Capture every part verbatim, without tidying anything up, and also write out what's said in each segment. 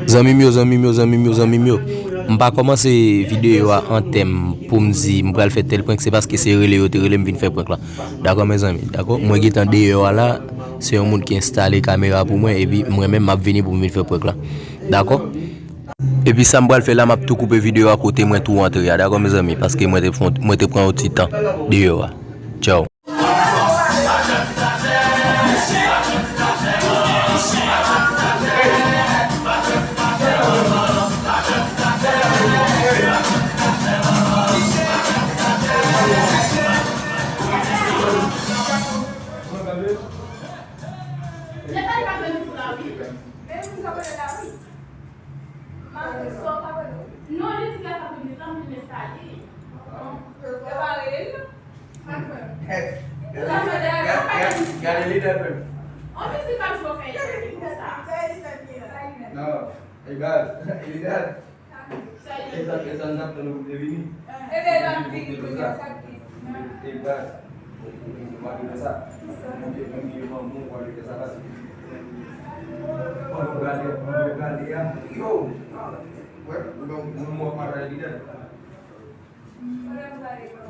Zanmi m yo, zanmi m yo, zanmi m yo, zanmi m yo. M pa kòmanse videyo a an tèm pou m di m pral fè tèl prank, se paske se rele yo te rele m vin fè prank la. Dakò, mezanmi? Dakò? Mwen gentan deyò a la, se yon moun ki enstale kamera pou mwen, epi mwen menm m ap vini pou m vin fè prank la. Dakò? Epi sa m pral fè la, m ap tou koupe videyo a kote mwen tou antre a, dakò, mezanmi? Paske mwen te fon, mwen te pran yon ti tan deyò a. Tchao. Non, li di la ka vin detan, vin enstale. Yo pa rele l, non? Gade lidè menm. Non, e baz, lidè. E sa, e sa n t ap tann pou te vini. Ebyen, l ap vini pou l sa. E baz, ou pa vle fè sa. Ou te vini devan mwen, ou pa vle fè sa, baz. Pandan w gade, pandan w gade a, yo, wè, ou donk, mwen, mwen, w ap gade lidè.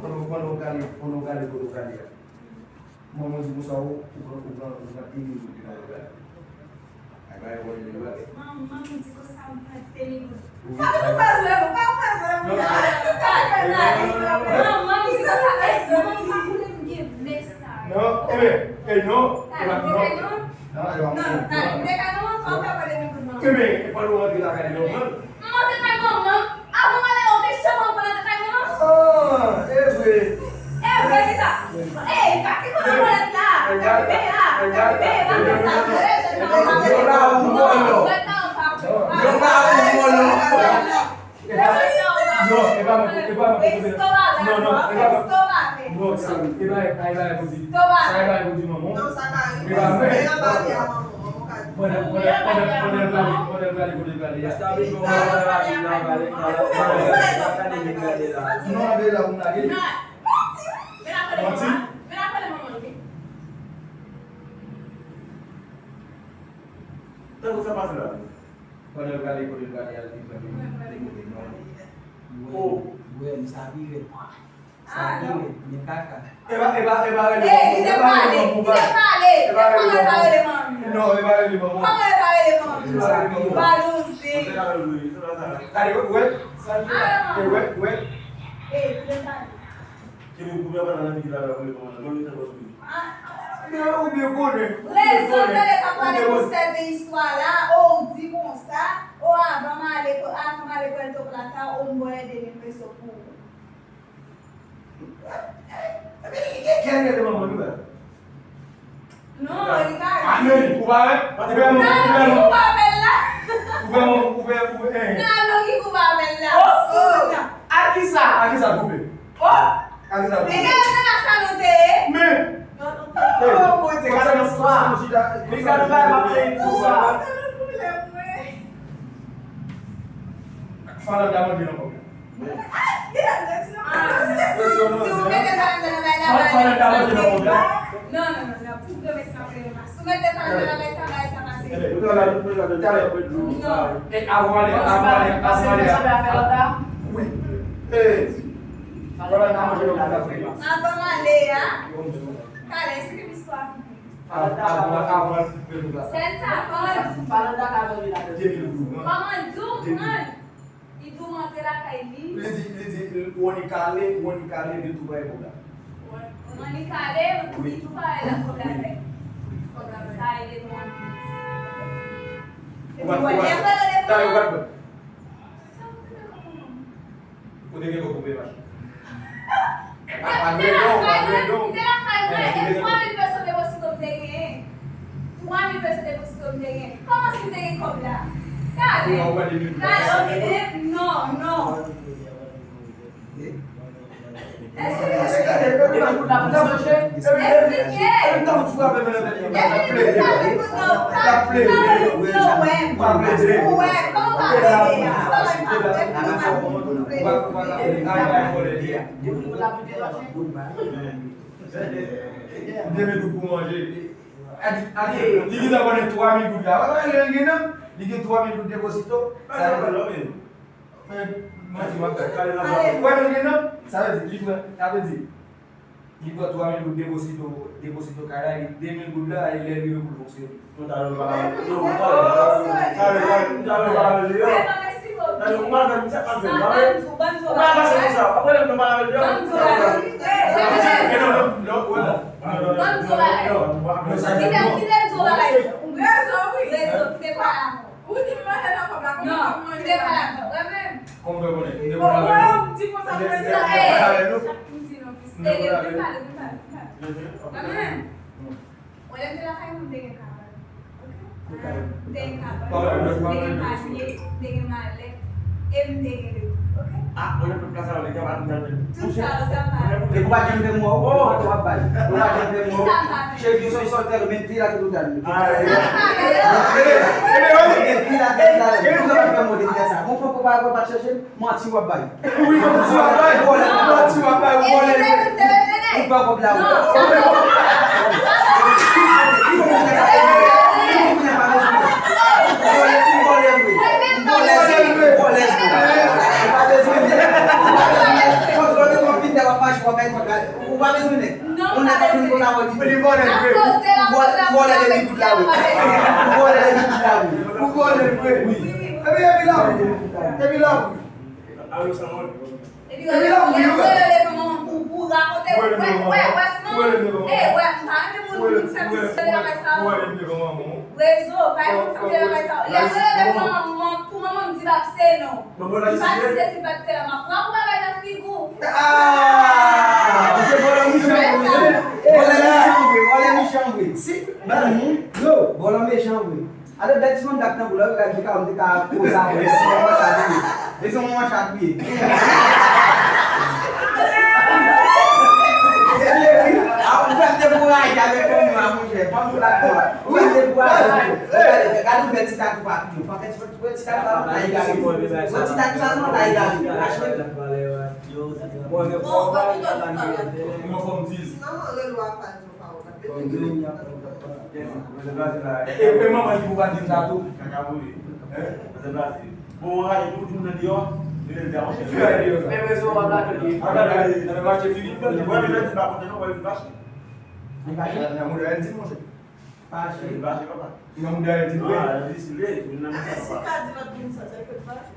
Pandan, pandan w gade, pandan w gade kote w gade a. Manman di konsa, ou, ou pran, ou pran, ou pran ini pou te gade w gade. Ay, bay, wè, li wè. Manman di konsa, m pran teni. Sa nou bezwen, nou pa bezwen moun nan. Nou pa bezwen moun nan. Manman di konsa, ay, manman pa konnen m gen nèg sa. Non, e byen, e non, e pa non. Non, e pa non. Non, talè, m te ka non, an fè pale moun nan. E byen, e pandan w rantre lakay li, w pran. M rantre kay manman m, avan m ale la, ou te janm wè m rantre kay manman m? Ah, e vre. E vre, kisa? Ey, pa ki kote w pran la? Ka fè peye la, ka fè peye la, pa fè sa, jere jèn sa, pa fè sa. Yo la ou vòlò. Yo la ou vòlò. Non, e pa mwen, e pa mwen. Non, non, e pa mwen. Non, sa, e pa, e pa, e pa pou di. Sa, e pa pou di manman. Non, sa ka rive. E pa mwen. Pandan, pandan, pandan, pandan l prale, pandan l prale kote l prale a. Non, lage la pou m lage. Manti. Tankou sa pase la. Pandan l prale kote l prale a, l te pran de. Oh. Wè, m sa vire. Sa vire, men kaka. E pa, e pa, e pa rele manman. Ey, li te pale, li te pale. Kòman e pa rele manman? Non, e pa rele manman. Kòman e pa rele manman? Sa vire. Balouze. Gade, wè, wè. Sa vire. E wè, wè. Ey, li te pale. Kenbe koupè pa nan figi la, la, pou li kòmanse. Bon, li te konstwi. Men ou byen konnen. Rezon tande k ap pale pou sèvi istwa la, o, ou di konsa, o, avan m ale, avan m ale Puerto Plata, o, m voye de mil peso pou ou. Epi, ki, ki, ki, ki, ki, ki, ki, ki, Non, li ka di. Amen. Ou pa wè? Ou wè moun, ou wè moun. Ou pa wè la. Ou wè moun, ou wè, ou wè, eh. Nan nou ki kou pa wè la. Oh, oh. A kisa? A kisa koupe? Oh. A kisa koupe? Li ka nan la sa nou te ye. Men. Oh, Bondye, gade istwa. Li ka nan bay m ap peye tout sa. Fala da mwen nan kòb. Avan m ale a, talè, esplike m istwa. Sèl sa, kòman di w pran? Li di, li di, ou annik ale, ou annik ale, li tou bay pou la. Ou annik ale, li tou bay la pou la. Sa e de mwen. Ou pa, ou pa, talè, ou pa. Ou te gen kòb pou peye machin. Pa, pa dwe non, pa dwe non. Te la kay mwen, e twa mil peso depozito m te genyen. Twa mil peso depozito m te genyen. Kòman si m te gen kòb la? Gade. Gade, ok, e, non, non. Esplike. Esplike. Epi sa se pou nou pa, pa, pa, pa, pa, wè, kòman pa plede a? Depi nou pa plede a. Depi nou pa plede a. Demen nou pou manje. Adi, adi, li gentan konnen twa mil goud la. Wè, wè, lè l gen nan, li gen twa mil goud depozito. Sa vle di, men, manti w ap fè. Wè, lè l gen nan, sa vle di, li pran, sa vle di, li pran twa mil goud depozito, depozito kay la, li de mil goud la, e lè l rive pou l fonksyone. Kòm fè konnen, m te konn avè nou. M te konn avè nou. Ou lè m te lakay mwen, m te gen kabann. Oke? M te gen kabann, m te gen panye, m te gen malèt, e m te gen legliz. Oke? Ah, ou lè pèp la sa yo, nèg yo pa vin nan men. Tout sa yo, sa pa. E pou pa janm fè mwen, ou pa w ap bay. Ou pa janm fè mwen. Cheri, yon sòl sòl tèl, men pi la ki pou gade. Ah, ebe, ebe, ebe, pi la ki pou gade. Ou pa fè mwen de sa. Bon, fò pa, pa chèche. Manti w ap bay. Wi, manti w ap bay. Vòlè. Manti w ap bay, ou vòlè vre. Ou pran kòb la, wi. Vòlè, ou vòlè vre. Ou vòlè vre. Ou vòlè vre. Ou pa bezwen nèg. Ou pa bezwen nèg. Ou pa bezwen nèg. Ou pa bezwen nèg. Ou nèg ap vin konn avè li. Li vòlè vre. Ou vòlè de mil goud la, wi. Ou vòlè de mil goud la, wi. Ou vòlè vre. Wi. Epi, epi la, wi. Epi la, wi. Alo, sa mwen. Epi lè, lè, lè, lè, lè, manman, pou, pou rakonte, wè, wè, wè, wè, sinon, eh, wè, m pa renmen moun ki fè misye de bagay sa yo. Rezo, pa yon moun fè misye de bagay sa yo. Lè, lè, lè, manman, manman, pou manman m di pa pase non. Li pa di se si pa pase la, m ap frape ou bagay nan figi w. Ah! Misye vòlè misye vre. Vòlè misye vre, vòlè misye vre. Si, yo, vòlè mechan vre. Ale bèl ti manm dak tankou lè w gade Jika, m te ka poze avè l, se yon manman chat li ye. E se yon manman chat li ye. A, ou fè m dekouraje avèk fanmi w la, monchè. Fanmi w la, ou fè m dekouraje. Gade, gade yon bèl ti tatou papi yo. Paske ti, ti tatou sa, nou ta egare. Yon ti tatou sa, nou ta egare. Achte l. Bon, men fò m di. Sinon, mwen rele w apal. E, e manman li pou pa di m sa tou. Kaka pou li. Hein? Bon, ou raje tout moun nan deyò, li leve a monchè. Men rezo w ap la tande. Ap la tande, nan mache figi, li pa di m pa kontan non, wè li fache. Li fache? Nan mouda el di monchè. Fache. Li fache, papa. Nan mouda el di vre. Ah, li sile, li nan mouda papa. Si ka di lòt moun sa, se ke fache.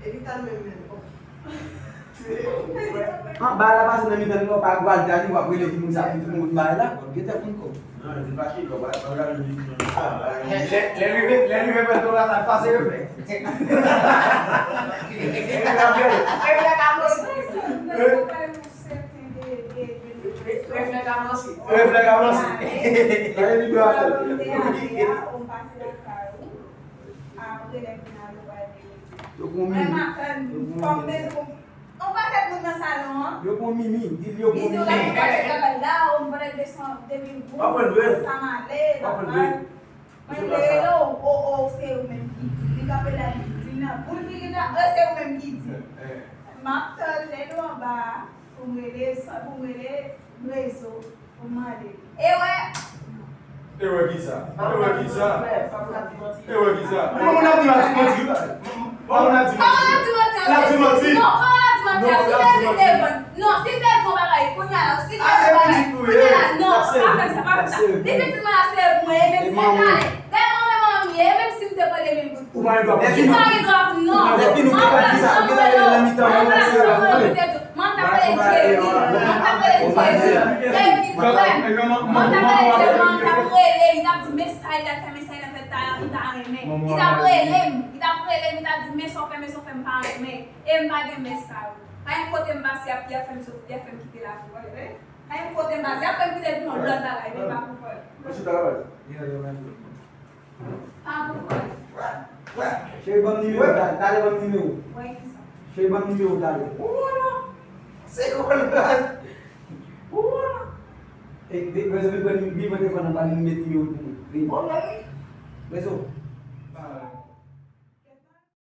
Epi ta menm menm. An, bagay la pase nan mitan nou, pa gwal dani, w ap rele pou moun sa, pou moun bay la, gen tèt moun kò. Non, li fache, li pa, pa gade li, li, li, li, li. Lè, lè, lè rive, lè rive, pèl to la, sa pase reflèks. Reflèks ka pase. Reflèks ka pase. Reflèks ka pase. Apre lè final, yo pral Yo pran mimi. Yo pran mimi. Yon pakèt moun nan salon an. Yo pran mimi. Di l yo pran mimi. Li di w la, yon pakèt travay la, yon pakèt de san, de mil goud. W ap pran vre. Sa m ale, w ap pran vre. Mwen te rele w, o, o, se ou menm ki di. Li kanpe la, li di nan boul figi l la, e, se ou menm ki di. M ap tann lè nou anba a, pou m rele, pou m rele rezo. Ou mande. E wè. E wè kisa? E wè kisa? E wè kisa? Ou konn moun ap di manti, manti, wi, bagay. Ou konn moun ap di manti. L ap di manti. Non, kòman l ap di manti a? Si l te vin devan. Non, si l te di yon bagay, kounye a la, si l te di yon bagay, kounye a la, non, pa fè sa, pa fè sa. Li pitit mwen ap sere pou mwen, e menm si l ale. Dèyè mwen menm an mi, e menm si m te pran de mil goud. Ou pa gen dwa pou li. Li pa gen dwa pou non. Lè fini, ou te pa di sa, ou te rele nan mitan, ou te rele. Mwen ta prele Jerry. Mwen ta prele Jerry. Jerry ki frè m. Mwen ta prele Jerry, mwen ta prele, li t ap di, "Men sa, li t ap fè, men sa, li t ap fè, ta, li ta renmen." Li t ap rele m, li t ap rele m, li t ap di, "Men sa w fè, men sa w fè, m pa renmen." E m pa gen men sa yo. Pa gen kote m pase, y ap, y ap fè m sot, y ap fè m kite lakou a, wi. Pa gen kote m pase, y ap fè m kite pou yon lòt bagay, men pa pou vòl. Mwen chita la, baz. Yo, yo, men. Pa pou vòl. Cheri, ban m nimewo w, talè, talè ban m nimewo w. Wè kisa? Cheri, ban m nimewo w, talè. Ou wè non. Se ou wè non. Ou wè non. E, de, bezwen vin pran, vin pran telefòn nan, ban m met nimewo l pou mwen. Vin. Bon, mwen. Bezwen.